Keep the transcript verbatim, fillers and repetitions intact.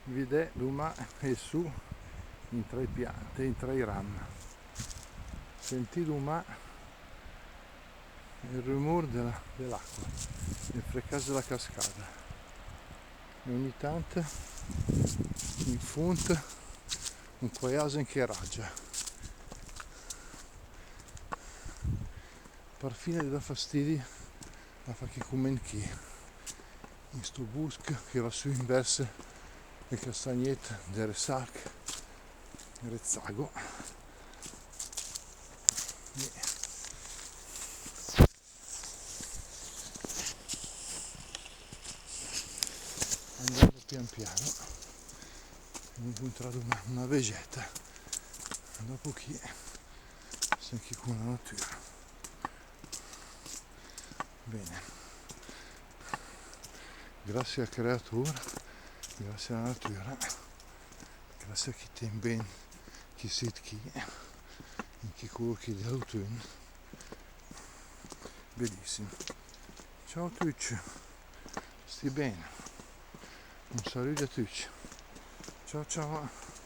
Vidì dumà e sü in tra i piante, in tra i ram. Sentì dumà el rumur de la, de l'acqua, el frecàs de la cascada. E ogni tant, in fund, un quaiàs che ragia. Parfin de dà fastidi a fà chi cument chì, in sto busch che va sü invers el castagnet de Resach, Rezzago. E andando pian piano, ho incontrato una, una vegeta. Dopo chì sem chì con la natura. Bene. Grazie al creatore, grazie alla natura, grazie a chi ten ben chi sit chì, in chi colur chì de l'autunn. Bellissimo. Ciao a tucc. Stì ben. Un salüd a tucc. Ciao ciao.